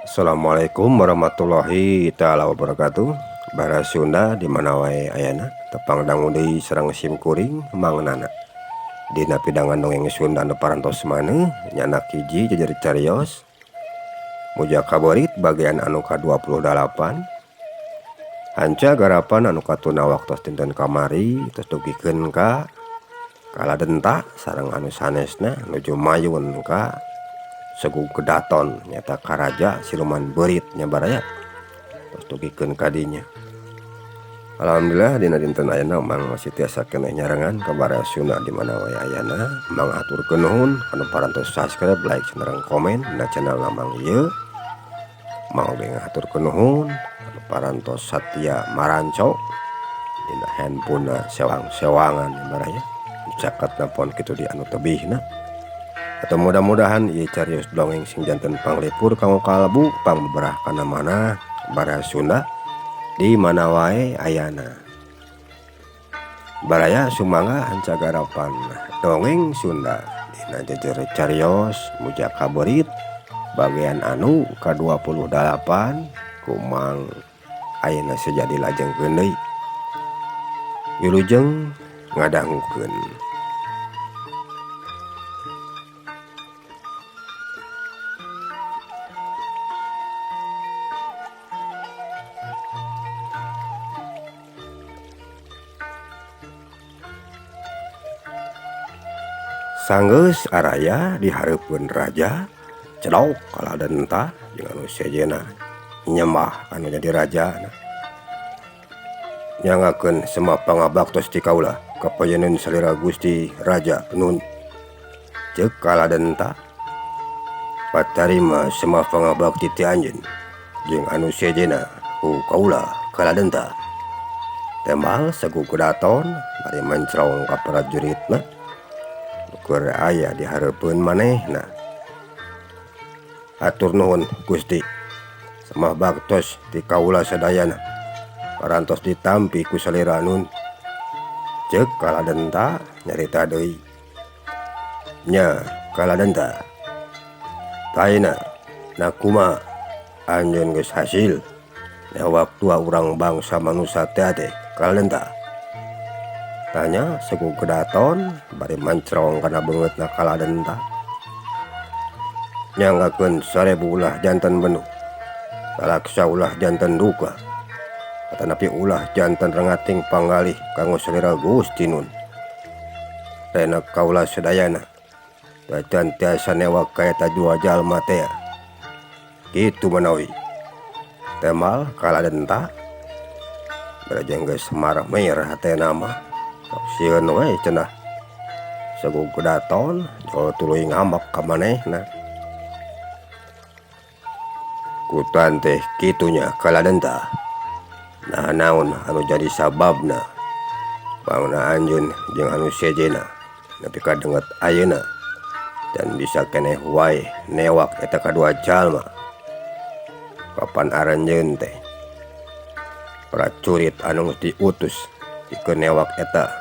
Assalamualaikum warahmatullahi taala wabarakatuh. Bara Sunda di mana wae ayana tepang dangu deui sareng sim kuring Mang Nana. Dina pidangan dongeng Sunda anu parantos maneuh nyanak hiji jejer carios Mujaka Beurit bagian anu ka-28. Hanca garapan anu katuna waktos dinten kamari tos dugikeun ka Kaladenta sareng anu sanesna nuju mayun ka Segu Kedaton nyata karaja siluman beurit nya baraya tos dugikeun ka dinya. Alhamdulillah dina dinten ayeuna Mang masih tiasa keneh nyarengan ka baraya Sunda di mana wae ayana. Mang haturkeun nuhun anu parantos subscribe, like, sareng komen dina channel Mang ieu. Mang oge ngahaturkeun nuhun anu parantos satia maranco dina handphone sewang-sewangan nya baraya. Caket napon kitu di anu tebihna. Atau mudah-mudahan ieu carios dongeng sing janten panglipur kanggo kalbu pangbeberah kana manah baraya Sunda di mana wae ayana. Baraya sumangga hanca garapan dongeng Sunda dina jejer carios Mujaka Beurit bagian anu ka-28 kumang ayeuna sejadi lajengkeun deui. Wilujeng ngadangukeun. Sanggeus araya dihareupeun raja cedok Kaladenta jeung anu sejenna nyembah anu jadi raja. Nyangakeun semua pangabaktos ti kaula kapayeun salira Gusti Raja Nun. Ceuk Kaladenta patarima semua pangabakti ti anjeun jeung anu sejenna ku kaula Kaladenta. Tembal Segu Kedaton bari mencrong ka prajuritna keur aya di hareupeun manehna. Atur nuhun Gusti, semah baktos ti kaula sadayana parantos ditampi ku salira nun. Ceuk Kaladenta nyarita deui. Nya Kaladenta, taena nakuma anjeun geus hasil newak dua urang bangsa manusia teh teh Kaladenta. Tanya Segu Kedaton bari mancrong kana beungeutna Kaladenta. Nyanggakeun 1000 ulah janten benuk, salaksa ulah janten duka, atanapi ulah janten rengating panggalih kanggo salira Gusti Nun. Rena kaula sadayana dacan tiasa newak ka eta dua jalma teh. Kitu manawi. Temal Kaladenta bari geus marah merah hatena mah. Sieun we cenah. Segu Kedaton jol tuluy ngambek ka manehna. Kutan teh kitunya Kaladenta. Nah naon anu jadi sababna pangna anjeun jeung anu sejenna nepi ka denget ayeuna dan bisa keneh wae newak eta kadua jalma. Kapan aranjeun teh prajurit anu geus diutus pikeun newak eta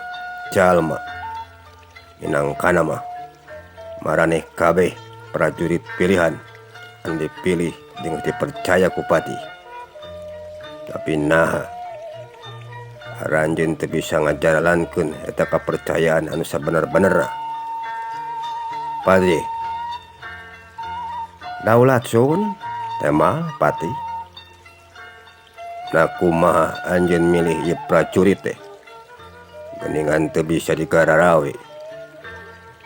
jalma minangkana mah maraneh kabeh prajurit pilihan anu dipilih jeung dipercaya ku patih. Tapi naha aranjeun teu bisa ngajalalankeun eta kapercayaan anu sabener-benerna. Patih daulat sun tema patih. Nah kumaha anjeun milih ieu prajurit teh? Geningan teu bisa digararawe.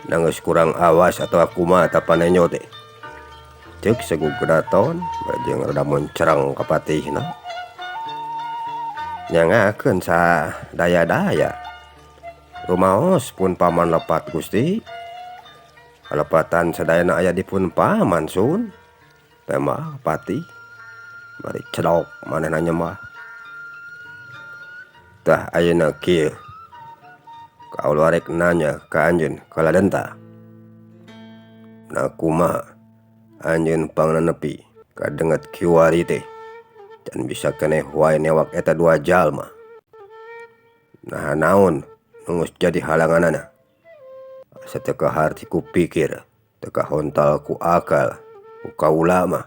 Nanggeus kurang awas atawa kumaha tapanenyo teh. Ceuk Segu Kedaton bari rada moncereng ka patihna. Nyangakeun sa daya-daya. Rumaos pun paman lepat Gusti. Kalepatan sadayana aya di pun paman sun. Tema patih bari cedok manehna nyembah. Tah ayeuna kieu. Kaula rek nanya ka anjeun Kaladenta. Nah kumaha anjeun pangnenepi kadenget kiwari teh dan bisa keneh wae newak eta dua jalma. Nah naon nu geus jadi halanganana? Asa teu kaharti ku pikir, teu kahontal ku akal, ku kaula mah.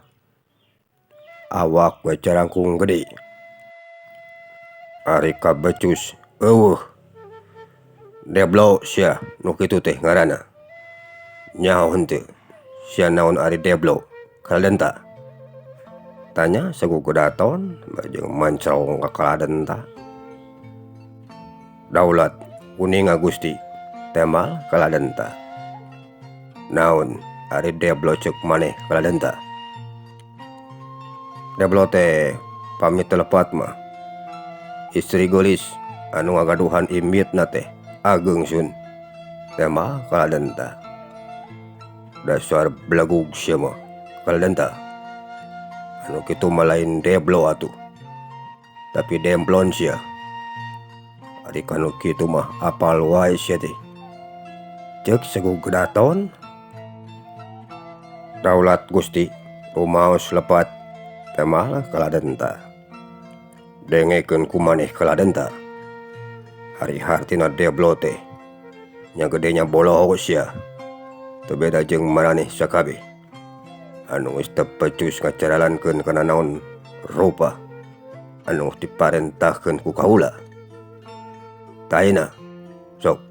Awak we carangkung gede. Ari kabecus eueuh. Deblo sia nu kitu teh ngaranna. Nyaho henteu sia naon ari deblo kaladenta. Tanya Sagugedaton bajeng mancong ka kaladenta. Daulat uninga Gusti temal kaladenta. Naon ari deblo ceuk maneh kaladenta. Deblo teh pamit teu lepat mah. Istri geulis anu ngagaduhan imitna teh ageung sun temal kaladenta. Dasar belegug sia mah kaladenta. Anu kitu mah lain deblo atuh. Tapi demplon sia. Ari kanu kitu mah apal wae sia teh. Ceuk Sagugedaton. Daulat Gusti rumaos lepat temal kaladenta. Dengekeun ku maneh kaladenta. Ari hartina deblo teh nya gede nya boloho sia. Teu beda jeung maraneh sakabeh. Anu geus teu pecus ngacaralankeun kana naon rupa anu geus diparentahkeun ku kaula. Taina sok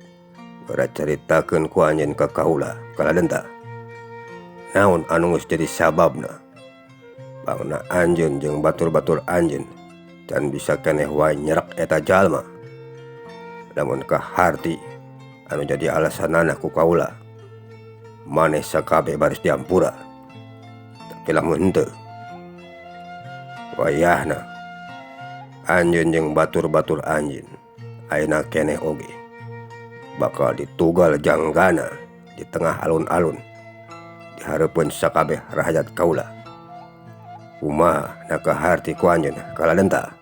geura caritakeun ku anjeun ka kaula kaladenta. Naon anu geus jadi sababna pangna anjeun jeung batur-batur anjeun can bisa keneh wae nyerek eta jalma. Lamun kaharti anu jadi alasanana ku kaula maneh sakabeh baris diampura. Tapi lamun henteu wayahna anjeun jeung batur-batur anjeun ayeuna keneh oge bakal ditugal janggana di tengah alun-alun di hareupeun sakabeh rahayat kaula. Kumaha na kaharti ku anjeun kaladenta?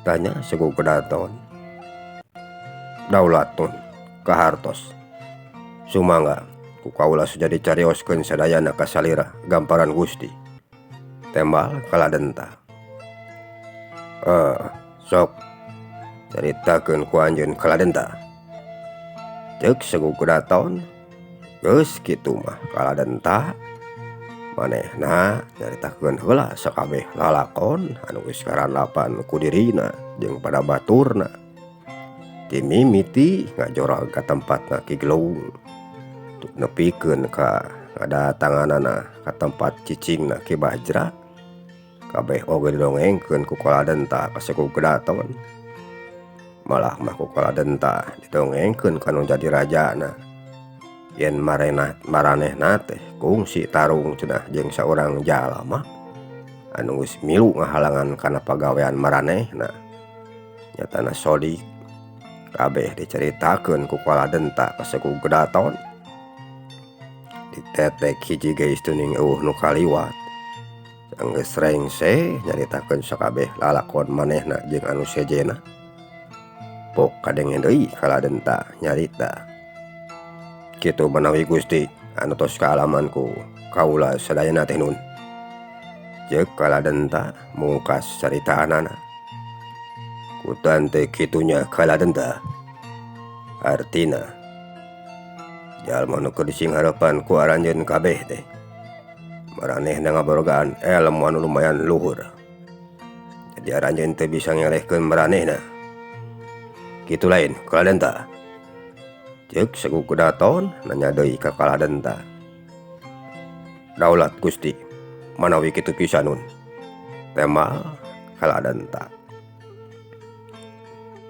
Tanya Sagugedaton. Daulatun kahartos. Sumangga ku kaula saja dicarioskeun sadayana ka salira gamparan Gusti. Tembal kaladenta. Sok caritakeun ku anjeun kaladenta. Ceuk Sagugedaton. Geus kitu mah kaladenta. Manehna nyaritakeun heula sakabeh lalakon anu geus karandapan ku dirina jeung pada baturna. Ti mimiti ngajorag ka tempatna Ki Gelung nepikeun ka ngadatanganana ka tempat cicingna Ki Bajra. Kabeh oge didongengkeun ku kaladenta ka Sagugedaton. Malah mah ku kaladenta didongengkeun ka nu jadi rajana. Yen maranehna teh kungsi tarung cenah jeung saurang jalma anu geus milu ngahalangan kana pagawean maranehna. Nyatana sodik kabeh dicaritakeun ku kaladenta ka Sagugedaton. Ditetek hiji geus teuning eueuh nu kaliwat. Sanggeus rengse nyaritakeun sakabeh lalakon manehna jeung anu sejenna. Pok kadenge deui kaladenta nyarita. Kitu manawi Gusti anu tos kaalaman ku kaula sadayana teh nun. Ceuk kaladenta mungkas caritaanana. Kutan teh kitunya kaladenta. Artina jalma nu keur disingharepan ku aranjeun kabeh teh maranehna ngaborogaan elmu anu lumayan luhur. Jadi aranjeun teh bisa ngelehkeun maranehna. Kitu lain kaladenta. Ceuk Sagugedaton nanya deui ka kaladenta. Daulat Gusti manawi kitu pisan nun. Temal kaladenta.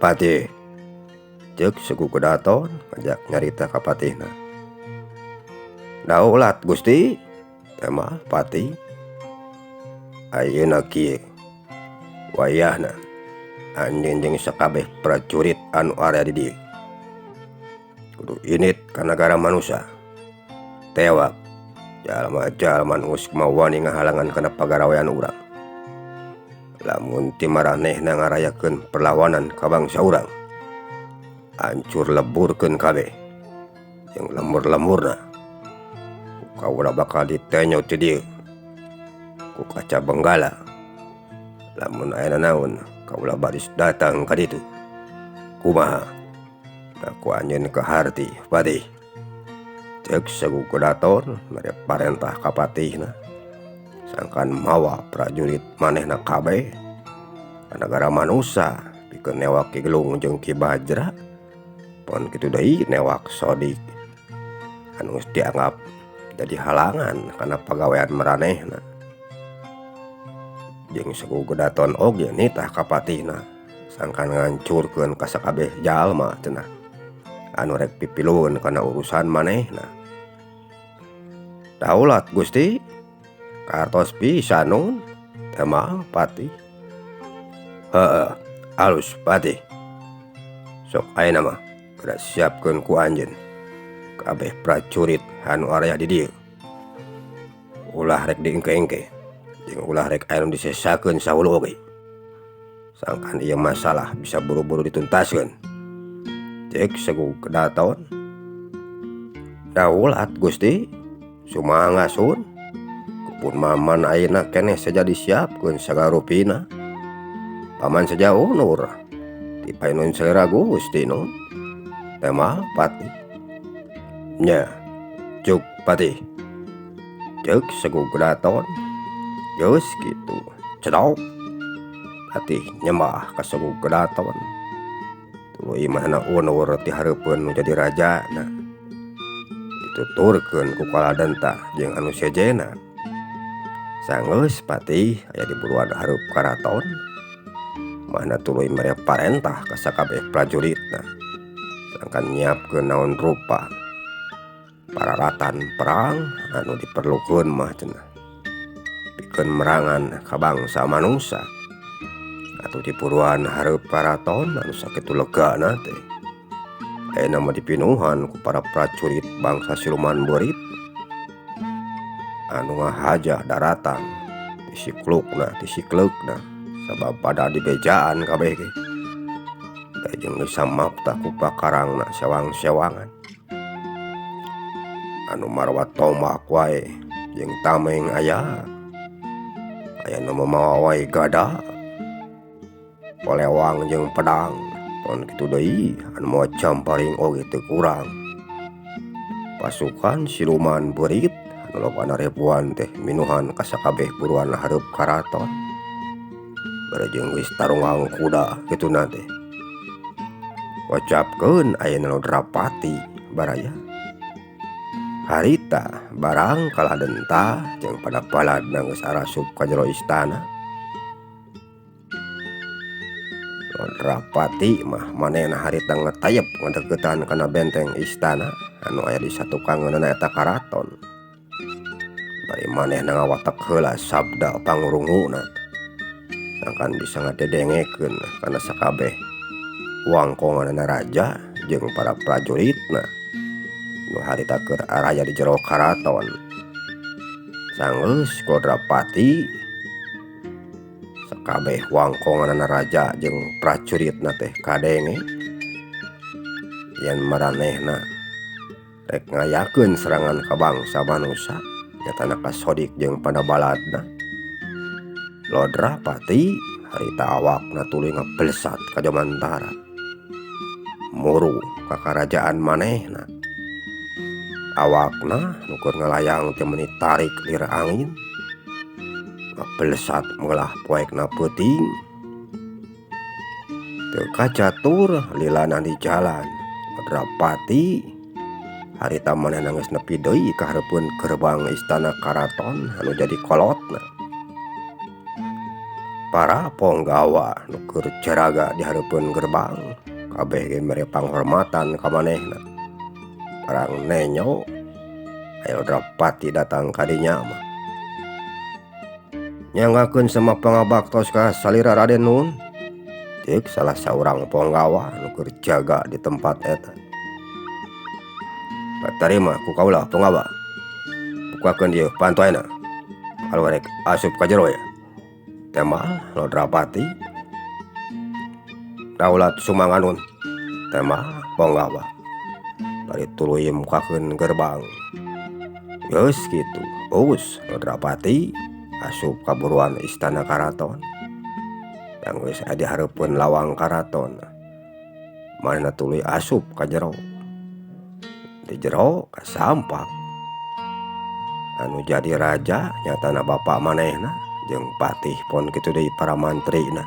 Patih ceuk Sagugedaton ngajak nyarita ka patihna. Daulat Gusti temal patih. Ayeuna kieu wayahna anjeun jeung sakabeh prajurit anu area di dieu kudu init ka nagara manusa. Tewak jalma-jalma nu geus mawani ngahalangan kana pagarawean urang. Lamun ti maranehna ngarayakeun perlawanan ka bangsa urang, hancur leburkeun kabeh jeung lembur-lemburna. Kaula bakal ditenyo ti dieu ku kaca benggala. Lamun aya nanaon kaula baris datang ka ditu. Kumaha? Ku anjeun kaharti patih. Ceuk Sagugedaton mere parentah ka patihna. Sangkan mawa prajurit manehna kabeh ka nagara manusa pikeun newak Ki Gelung jeung Ki Bajra. Pon kitu deui newak Sodik anu geus dianggap jadi halangan kana pagawean maranehna. Jeung suku Kedaton oge nitah ka patihna sangkan ngancurkeun ka sakabeh jalma cenah anu rek pipilueun kana urusan manehna. Daulat Gusti kartos pisan nun teh patih. Heeh, alus patih. Sok ayeuna mah geura siapkeun ku anjeun kabeh prajurit anu aya di dieu. Ulah rek diengke-engke jeung ulah rek aya nu disesakeun sahulu oge. Sangkan ieu masalah bisa buru-buru dituntaskeun. Cek Segu Kedaton. Daulat Gusti, sumangga sun. Pun maman ayeuna keneh saja disiapkeun sagarupina. Paman saja unur ti painun selera Gusti nun. Tema patih. Nya, cuk patih. Ceuk Segu Kedaton. Geus kitu, cedok. Patih nyembah ka Segu Kedaton. Tuluy manehna unur ti hareupeun nu jadi rajana. Dituturkeun ku kaladenta jeung anu sejenna. Sanggeus patih aya di buruan hareup karaton. Mana tuluy mere parentah ka sakabeh prajuritna. Sangkan nyiapkeun naon rupa paralatan perang anu diperlukeun mah cenah. Pikeun merangan ka bangsa manusa. Atuh di buruan hareup karaton anu sakitu legana teh. Ayeuna mah dipinuhan ku para prajurit bangsa siluman beurit. Anu ngahaja daratan ti siklukna ti sikleukna sabab pada dibejaan kabeh ge. Da jeung geus samapta ku pakarangna sewang-sewangan. Anu marwa tombak wae jeung tameng aya. Aya nu mamawa wae gada, polewang jeung pedang. Pon kitu deui anu mawa jamparing oge teu kurang. Pasukan siluman beurit anu lobana ribuan teh minuhan ka sakabeh buruan hareup karaton. Bari jeung geus tarunggang kuda kituna teh. Wacapkeun ayeuna Lodrapati baraya. Harita barang kaladenta jeung pada baladna geus arasup ka jero istana. Lodrapati mah manehna harita ngetayep ngadeukeutan kana benteng istana anu aya di satukangeunana eta karaton. Bari manehna ngawatek heula sabda pangurunguna. Sangkan bisa ngadedengekeun kana sakabeh wangkonganana raja jeung para prajuritna nu harita keur araya di jero karaton. Sanggeus Lodrapati sakabeh wangkonganana raja jeung prajuritna teh kadenge yen maranehna rek ngayakeun serangan ka bangsa manusa nyatana ka Sodik jeung pada baladna. Lodrapati harita awakna tuluy ngablesat ka Jomantara muru ka karajaan manehna. Awakna nu keur ngalayang teh meuni tarik lir angin ngablesat meulah poekna peuting. Teu kacatur lilana di jalan. Lodrapati harita manehna geus nepi deui ka hareupeun gerbang istana karaton anu jadi kolotna. Para ponggawa nu keur jaraga di hareupeun gerbang kabeh ge mere panghormatan ka manehna. Parang nenyo aya Lodrapati datang ka dinya mah. Nyanggakeun sama pangabaktos ka salira Raden Nun. Ceuk salah saurang ponggawa nu keur jaga di tempat eta. Katarima ku kaula ponggawa. Bukakeun ieu panto ayeuna. Kalau rek asup ka jero ya. Tema Lodrapati. Daulat sumanganun. Tema ponggawa. Bari tuluy mukakeun gerbang. Geus kitu. Us Lodrapati asup ka buruan istana karaton. Yang geus aya di hareupeun lawang karaton. Manehna tuluy asup ka jero. Di jero kasampak. Anu jadi raja nyatana bapak manehna jeung patih pon kitu deui para mantrina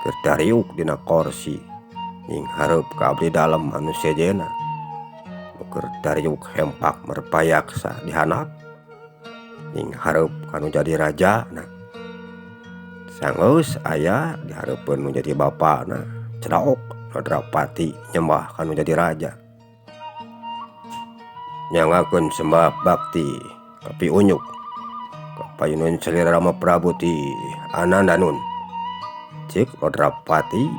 keur dariuk dina korsi nyinghareup ka abdi dalem anu sejenna nu keur dariuk hempak merpayaksa di handap nyinghareup ka nu jadi rajana. Sanggeus aya di hareupeun nu jadi bapana cedok Lodrapati nyembah ka nu jadi raja. Nyanggakeun sembah bakti ka piunyuk ka payuneun salira Rama Prabu ti Anandanun. Ceuk Lodrapati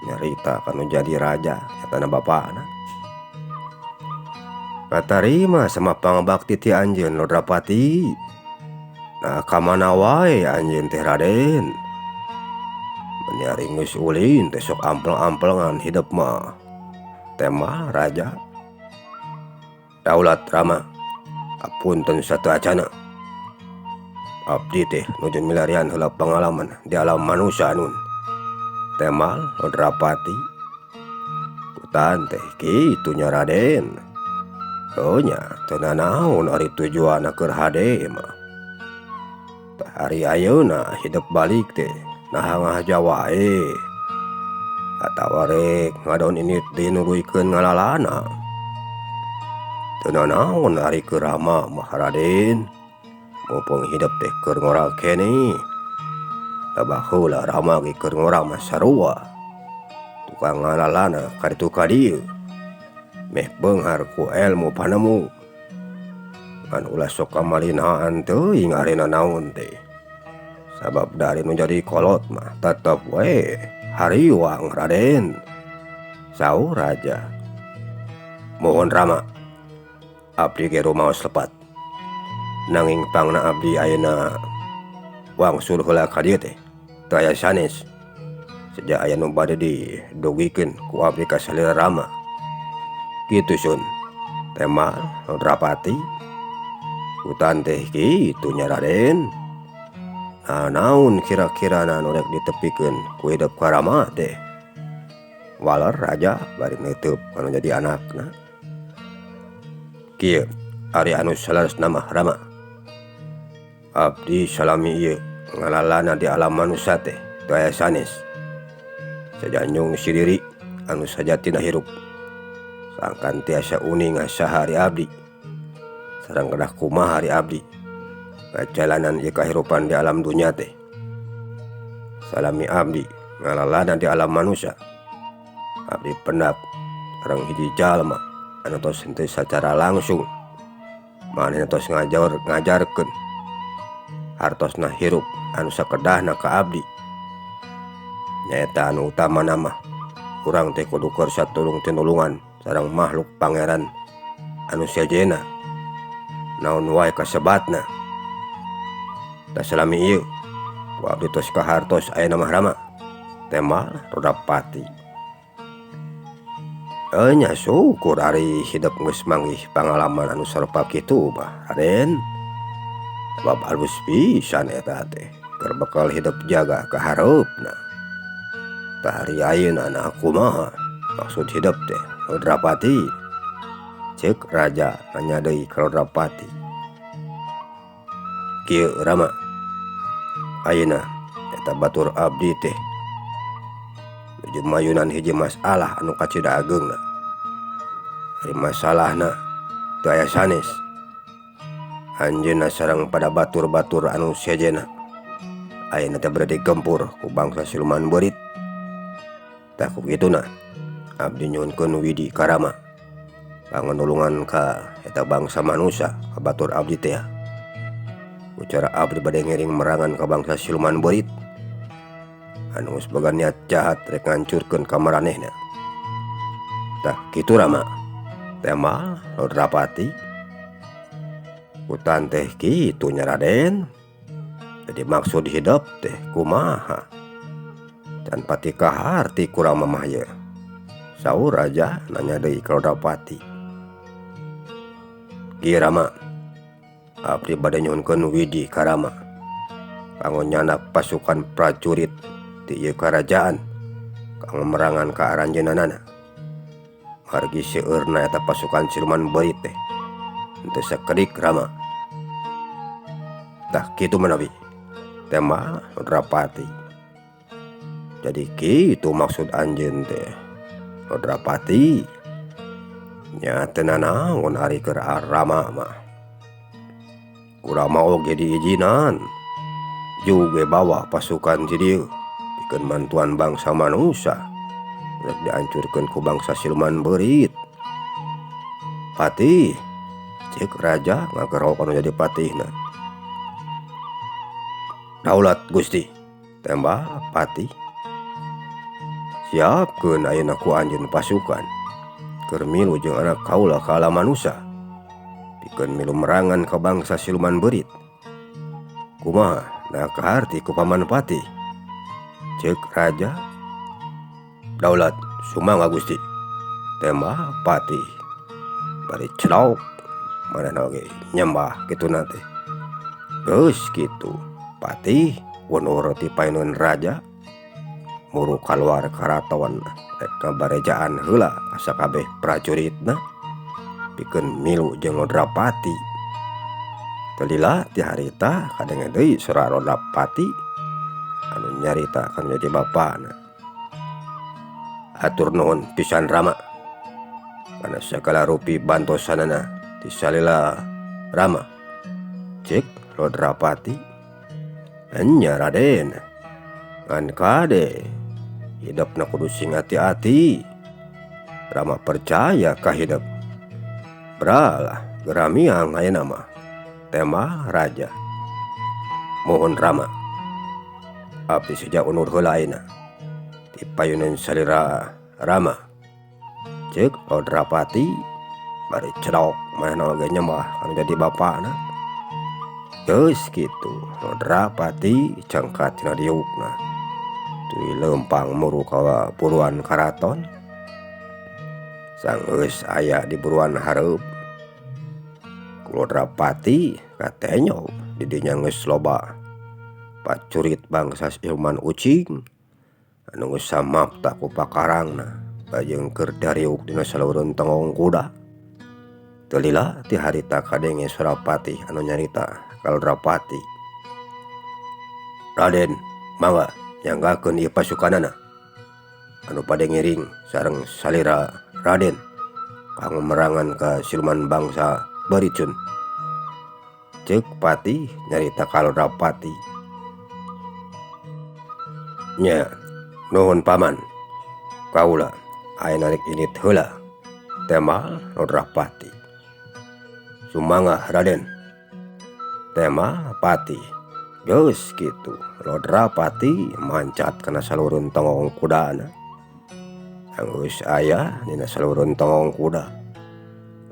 nyarita ka nu jadi raja nyatana bapana. Katarima sembah pangabakti ti anjeun Lodrapati. Nah ka mana wae anjeun teh Raden? Meuni ari geus ulin teh sok ampel-ampelan hidep mah. Tema raja. Daulat Rama apunten sateuacanna. Abdi teh nuju milarian heula pangalaman di alam manusa nun. Tema Lodrapati. Kutan teh kitu nya Raden. Heuh nya teu nanaon ari tujuanna keur hade mah. Tah ari ayeuna hidep balik teh naha ngahaja wae. Atawa rek ngadon indit deui nuluykeun ngalalana. Teu nanaon ari keur Rama mah Raden. Mumpung hidep teh keur ngora keneh. Da baheula Rama ge keur ngora mah sarua. Tukang ngalalana ka ditu ka dieu. Meh beunghar ku elmu panemu. Ngan ulah sok kamalinaan teuing ari nanaon teh. Sabab dari nu jadi kolot mah tetep we hariwang Raden. Saur raja. Mohon Rama, abdi ge rumaos lepat. Nanging pangna abdi ayeuna wangsul heula ka dieu teh teu aya sanes. Seja aya nu bade didugikeun ku abdi ka salira Rama. Kitu sun. Tema Lodrapati. Hutan teh kitu nya Raden. Nah, naon kira-kirana nu rek ditepikeun ku hidep ka Rama teh? Waler raja bari neuteub kana jadi anakna. Kieu ari anu saleresna mah Rama. Abdi salami ieu ngalalana di alam manusa teh teu aya sanes. Saja nyungsi diri anu sajatina hirup. Sangkan tiasa uning saha ari abdi. Sareng kedah kumaha ari abdi ngajalanan ieu kahirupan di alam dunya teh. Salami abdi ngalalana di alam manusa. Abdi pendak sareng hiji jalma anu tos henteu sacara langsung manehna tos ngajarkeun hartosna hirup anu sakedahna ka abdi. Nyaeta anu utamana mah urang teh kudu keur satulung tinulungan sareng makhluk pangeran anu sejenna. Naon wae kasebatna. Tah salami ieu ku abdi tos kahartos ayeuna mah Rama. Tema Lodrapati. Nya syukur ari hidep geus manggih pangalaman anu sarupa kitu mah Raden. Sebab alus pisan eta teh keur bekal hidep jaga ka hareupna. Tah ari ayeuna na kumaha maksud hidep teh Lodrapati? Ceuk raja nanya deui ka Lodrapati. Kieu Rama, ayeuna eta batur abdi teh nuju mayunan hiji masalah anu kacida ageungna. Ari masalahna teu aya sanes. Anjeunna sareng pada batur-batur anu sejenna ayeuna teh bade digempur ku bangsa siluman beurit. Tah ku kituna abdi nyuhunkeun widi ka Rama kanggo nulungan ka eta bangsa manusa ka batur abdi teh. Ucara abdi bade ngiring merangan ka bangsa siluman beurit anu geus boga niat jahat rek ngancurkeun ka maranehna. Tah kitu Rama. Tema Lodrapati. Hutan teh kitu nya Raden. Jadi maksud hidep teh kumaha? Can pati kaharti ku Rama mah ye. Saur raja nanya deui ka Lodrapati. Kieu Rama, abdi bade nyuhunkeun widi ka Rama kanggo nyandak pasukan prajurit ti ieu karajaan kanggo merangan ka aranjeunanana. Margi seueurna eta pasukan siluman beurit teh henteu sakedik Rama. Tah kitu manawi tema Lodrapati. Jadi kitu maksud anjeun teh Lodrapati. Nya teu nanaon ari keur Rama mah. Ku Rama oge diijinan. Juge bawa pasukan ti dieu pikeun mantuan bangsa manusa rek diancurkeun ku bangsa siluman beurit. Patih ceuk raja ngagerok anu jadi patihna. Daulat Gusti tembak patih. Siapkeun ayeuna ku anjeun pasukan keur milu jeung anak kaula ka alam manusa pikeun milu merangan ka bangsa siluman beurit. Kumaha nah kaharti ku paman patih? Ceuk raja. Daulat sumangga Gusti tembak patih. Bari cedok manehna oge nyembah kituna teh. Geus kitu patih unur ti painun raja muru kaluar karaton rek ngabarejaan heula ka sakabeh prajuritna pikeun milu jeung Lodrapati. Teu lila ti harita kadenge deui sora Lodrapati anu nyarita kana jadi bapana. Hatur nuhun pisan Rama kana sagala rupi bantosanana ti salila Rama. Ceuk Lodrapati. Enya Raden ngan kade hidupna kudu sing hati-hati. Rama percaya ka hidep. Bralah geramiang ayeuna mah tema raja. Mohon Rama abdi seja unur heula ayeuna ti payuneun salira Rama. Ceuk Lodrapati bari cedok manehna oge nyembah anu jadi bapana. Geus kitu Lodrapati cangkat tina diukna tuluy leumpang muru ka buruan karaton. Sanggeus aya di buruan hareup ku Lodrapati katenyo di dinya geus loba pacurit bangsa siluman ucing anu geus samapta ku pakarangna bajeng keur dariuk dina salureun tonggong kuda. Teu lila ti harita kadenge sora patih anu nyarita ka Lodrapati. Raden mangga nyanggakeun ieu pasukanana anu bade ngiring sareng salira Raden kanggo merangan ka siluman bangsa Baricun. Ceuk patih nyarita ka Lodrapati. Nya nuhun paman kaula ayeuna rek indit heula tema Lodrapati. Sumangga Raden tema patih. Geus kitu Lodrapati mancat kana salureun tonggong kudana. Sanggeus aya dina salureun tonggong kuda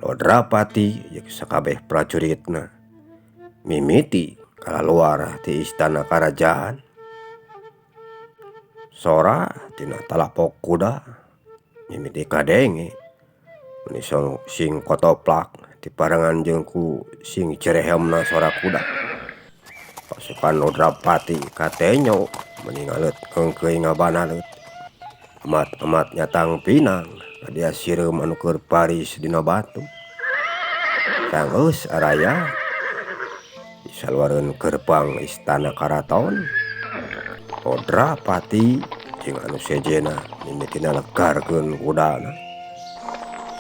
Lodrapati jeung sakabeh prajuritna mimiti kalaluar ti istana karajaan. Sora tina talapok kuda mimiti kadenge meni sing kotoplak dibarengan jeung ku sing cerehemna sora kuda. Pasukan Lodrapati katenyo meni ngaleut heungkeuy ngabanaleut. Emat-emat nyatang pinang kadia sireum anu keur baris dina batu. Sanggeus araya di saluareun gerbang istana karaton Lodrapati jeung anu sejenna mimitina legarkeun kudana.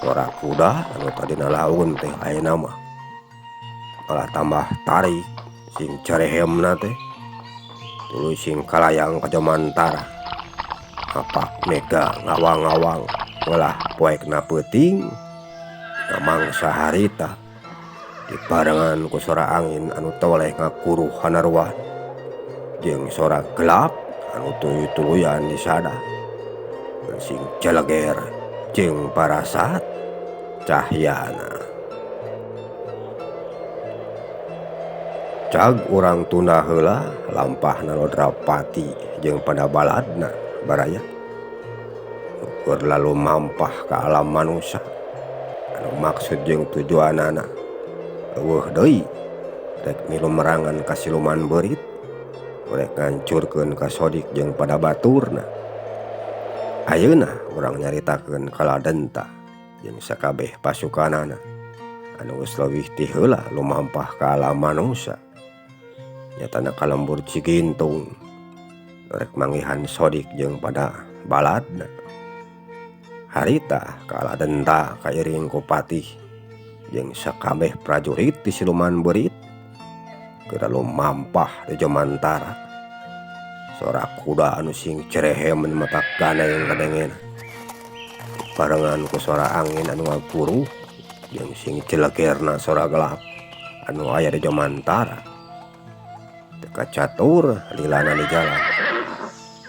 Sora kuda anu tadina laun teh ayeuna mah malah tambah tarik sing carehemna teh tuluy sing kalayang ka jamantara. Apak mega ngawang-ngawang welah poekna peuting mangsa harita dibarengan ku sora angin anu toleh ngakuruh hanaruan jeung sora gelap anu tuluy-tuluyan disada sing jeleger jeung parasat cahyana. Cag urang tunda heula lampahna Lodrapati jeung pada baladna baraya ukur lalu mampah ka alam manusa anu maksud jeung tujuanana eueuh deui rek milu merangan ka siluman beurit rek ngancurkeun ka sodik jeung pada baturna. Ayeuna urang nyaritakeun kaladenta jeung sakabeh pasukanana anu geus leuwih ti heula lumampah ka alam manusa. Nyatana ka lembur Cigintung rek manggihan Sodik jeung pada baladna. Harita kaladenta kairing ku patih jeung sakabeh prajurit di siluman beurit keur lumampah di Jomantara. Sora kuda anu sing cerehem matak ganeng kadengena. Barengan ku sora angin anu ngaguruh jeung sing celegerna sora gelap anu aya di Jomantara. Teu kacatur lilana di jalan.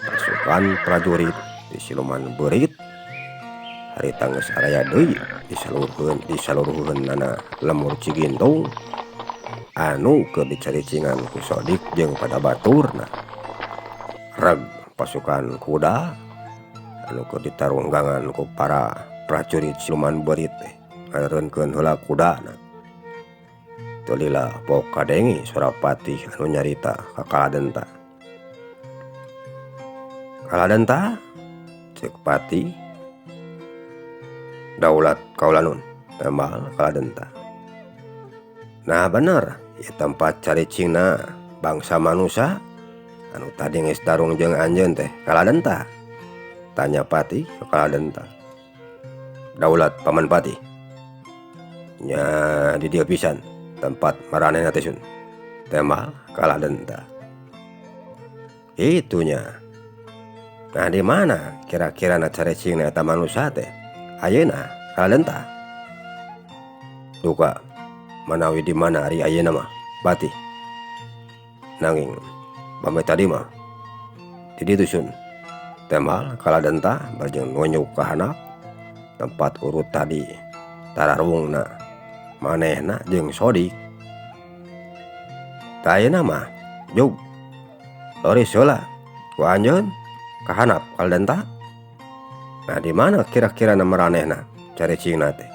Pasukan prajurit di siluman beurit harita geus araya deui disaluruheunana lembur Cigintung anu keur dicaricingan ku Sodik jeung pada baturna. Reg pasukan kuda anu keur ditarunggangan ku para prajurit siluman beurit teh ngareunkeun heula kudana. Teu lila pok kadenge sora patih anu nyarita ka Kaladenta. Kaladenta ceuk patih daulat kaulanun tembal Kaladenta. Nah bener ieu tempat caricingna bangsa manusia anu tadi geus tarung jeung anjeun teh Kaladenta. Tanya patih ka Kaladenta. Daulat paman patih. Nya di dieu pisan tempat maranehna teh sun. Tembal Kaladenta. Itunya. Nah di mana kira-kira na caricingna eta manusia teh? Ayeuna Kaladenta. Duka manawi di mana ari ayeuna mah patih. Nanging pamit tadi mah di ditu sun. Tembal Kaladenta bari nunjuk ka handap tempat urut tadi tararungna manehna jeung Sodik. Tah ayeuna mah jug loris heula ku anjeun ka handap Kaladenta. Nah di mana kira-kira na maranehna caricingna teh?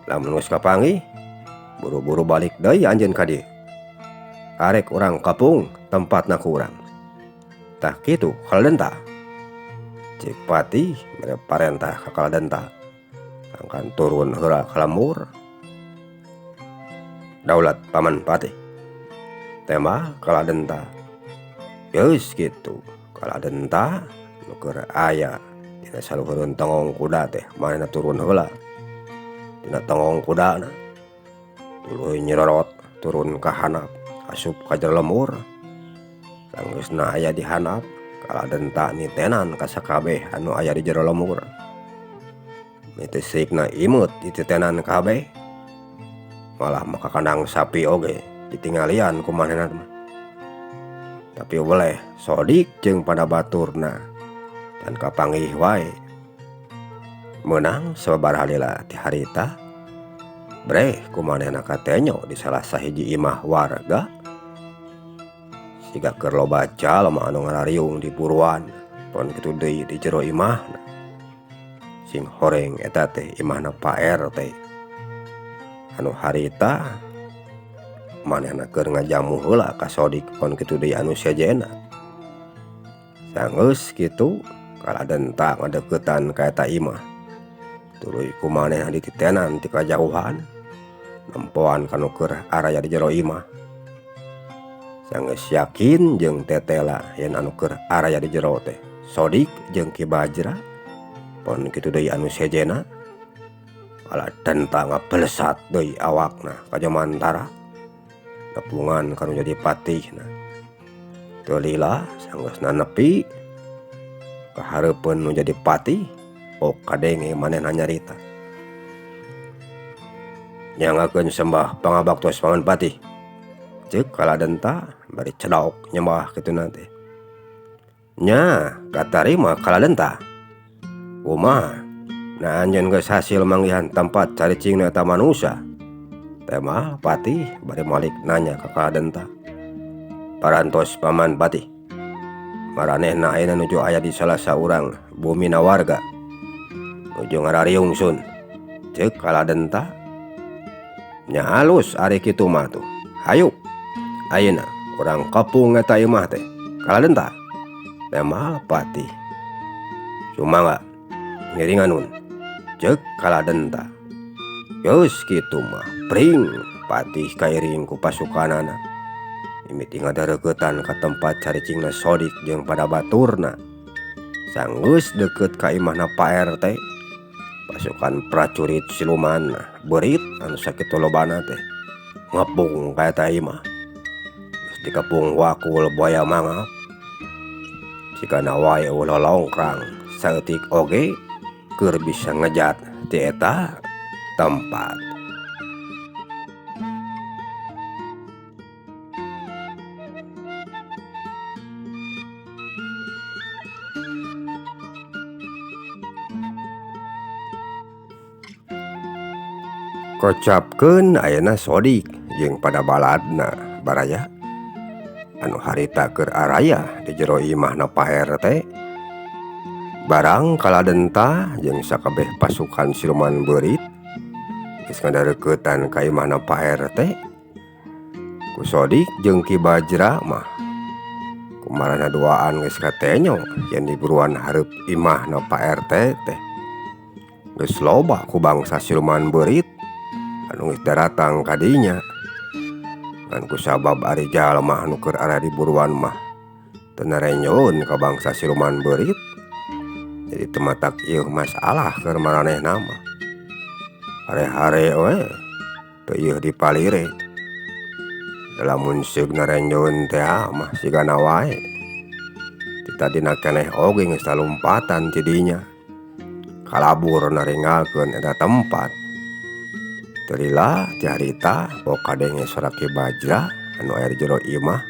Lamun geus kapanggih buru-buru balik deui anjeun ka dieu. Arek urang kapung tempatna ku urang. Tah kitu Kaladenta. Ceuk patih mere parentah ka Kaladenta. Sangkan turun heula ka lembur. Daulat paman patih. Tembal Kaladenta. Geus kitu Kaladenta nu keur aya dina saluhureun tongong kuda teh manehna turun heula. Dina tongong kudana tuluy nyerorot turun ka handap asup ka jero lembur. Sanggeusna aya di handap Kaladenta nitenan ka sakabeh anu aya di jero lembur. Mite seikna imut dititenan kabeh. Malah maka kandang sapi oge ditinggalian ku manehna mah. Tapi weleh Sodik jeung pada baturna dan kapanggih wae. Meunang sababaraha lila ti harita breh ku manehna katenyo di salah sahiji imah warga. Siga keur loba jalma anu ngarariung di buruan pon kitu deui di jero imahna. Sing horeng eta teh imahna Pak RT. Anu harita manehna keur ngajamu heula ka Sodik pon kitu deui anu sejenna. Sanggeus kitu Kaladenta ngadeuketan ka eta imah. Tuluy ku manehna dititenan ti kajauhan nempoan ka nu keur araya di jero imah. Sanggeus yakin jeung tetela yen anu keur araya di jero teh Sodik jeung Ki Bajra pon kitu deui anu sejenna. Kaladenta ngabelesat deui awakna ka Jomantara nepungan ka nu jadi patihna. Teu lila sanggeusna nepi ka hareupeun nu jadi patih pok kadenge manehna nyarita. Nyangakeun sembah pangabaktos paman patih. Ceuk Kaladenta bari cedok nyembah kituna teh. Nya katarima Kaladenta. Kumaha? Nah anjeun geus hasil manggihan tempat caricingna eta manusia. Tema patih bari malik nanya ka Kaladenta. Parantos paman patih. Maranehna ayeuna nuju aya di salah saurang bumina warga. Nuju ngarariung sun. Ceuk Kaladenta. Nya alus ari kitu mah tuh. Hayu. Ayeuna urang kepung eta imah teh. Kaladenta. Tema patih. Sumangga ngiringan nun. Ceuk Kaladenta. Geus kitu mah pring patih kairing ku pasukanana. Mimiti ngadareukeutan ka tempat caricingna Sodik jeung pada baturna. Sanggeus deukeut ka imahna Pak RT, pasukan prajurit siluman beurit anu sakitu lobana teh ngepung ka eta imah. Geus dikepung wakul buaya mangap. Sigana wae eueuh lolongkrang saeutik oge keur bisa ngejat ti eta tempat. Kocapkeun ayeuna Sodik jeung pada baladna baraya anu harita keur araya di jero imahna Pak RT. Barang kaladenta jeung sakabeh pasukan siluman beurit geus ngadareukeutan ka imahna Pak RT. Ku Sodik jeung Ki Bajra mah kumarana duaan geus katenyo yen diburuan hareup imahna Pak RT teh. Geus loba ku bangsa siluman beurit anu geus daratang ka dinya. Ngan kusabab ari jalma anu keur aya di buruan mah teu narenyeun ka bangsa siluman beurit. Jadi teu matak ieu masalah keur maranehna mah. Hare-hare we teu ieu dipalire. Lamun seug narenjeun teh mah sigana wae. Ti tadina keneh oge geus talumpatan ti dinya. Kalabur naringgalkeun eta tempat. Teu lila ti harita bau kadenge sora Ki Bajra anu aya di jero imah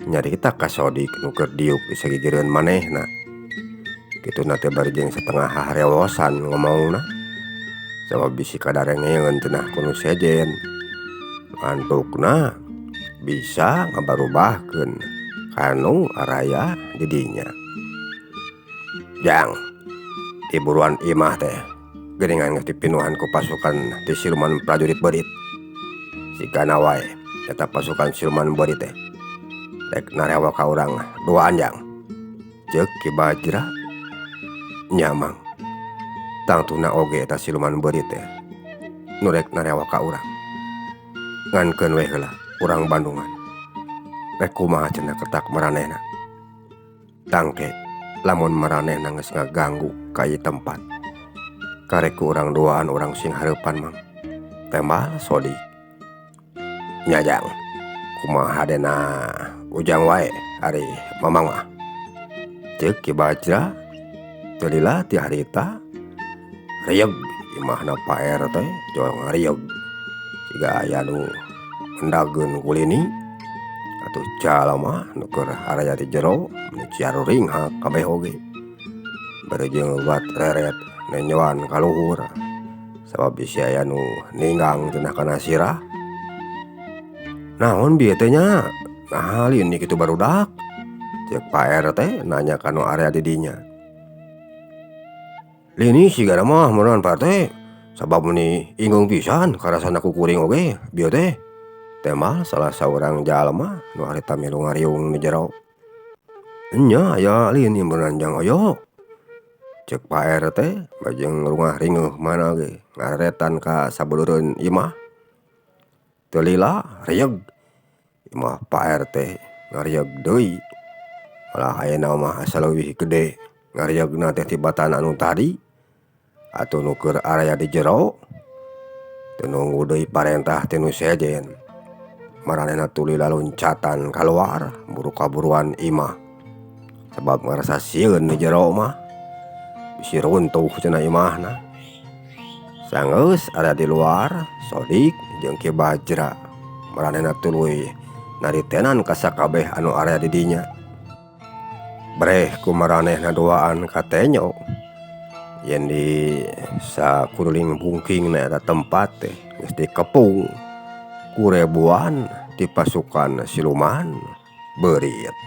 nyarita ka Sodik nu keur diuk di sagigireun manehna. Kituna teh bari jeung satengah harewosan ngomongna. Sabab bisi kadarengeun cenah ku nu sejen. Antukna bisa ngabarubahkeun kanu araya di dinya. Jang, di buruan imah teh geuningan geus dipinuhan ku pasukan ti siluman prajurit beurit. Sigana wae eta pasukan siluman beurit teh rek narewa ka urang duaan jang. Ceuk Ki Bajra nyamang. Tangtuna oge eta siluman beurit teh nu rek narewa ka urang. Ngankeun we heula urang Bandungan. Rek kumaha cenah ketak maranehna. Tangke lamun maranehna geus ngaganggu ka ieu tempat. Karek ku urang duaan urang sing hareupan mang. Tembal Sodik. Nya jang, kumaha dena ujang wae ari mamang mah. Ceuk Ki Bajra teu lila ti harita rieg imahna Pak RT jol ngarieg. Siga aya nu mendageun kulini atuh jalma nu keur araya di jero nu ciaruringhak kabeh oge. Bari jeung luat reret nenyoan ka luhur sabab bisi aya nu ninggang cenah kana sirah. Naon bieu teh nya? Naha lini kitu barudak? Ceuk Pak RT nanya ka nu area di dinya. Lini sigana mah meureun Pak RT sabab meuni inggung pisan karasana ku kuring oge bieu teh. Tembal salah saurang jalma nu harita milu ngariung di jero. Nya aya lini meureun jang oyok. Ceuk Pak RT bajeng rungah ringeuh mana ge ngareretan ka sabulureun imah. Teu lila rieg imah Pak RT ngarieg deui. Malah ayeuna mah asa leuwih gede ngariegna teh tibatan anu tadi. Atuh nu keur araya di jero teu nunggu deui parentah ti nu sejen. Maranehna tuluy laluncatan kaluar buru kaburuan imah. Sabab ngarasa sieun di jero mah. Bisi runtuh cenah imahna. Sanggeus aya di luar Sodik jeung Ki Bajra. Maranehna tuluy naritenan ka sakabeh anu aya di dinya. Breh ku maranehna duaan katenyo yen di sakuliling bungkingna eta tempat teh geus dikepung ku ribuan ti pasukan siluman beurit.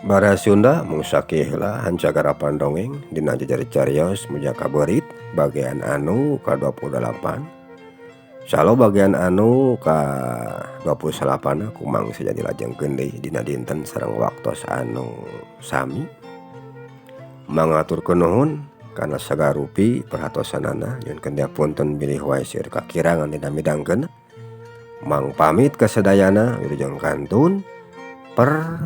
Bara Sunda mung sakieu heula hancagarapan dongeng dina jejer carios Mujaka Beurit bagian anu ka-28. Salo bagian anu ka-29 kumang saja dilajengkeun deui dina dinten sareng waktos anu sami. Mangaturkeun nuhun kana sagarupi perhatosanana, nyuhunkeun dihapunten bilih wae seueur kakirangan dina midangkeun. Mang pamit kasadayana, wilujeng kantun, permios.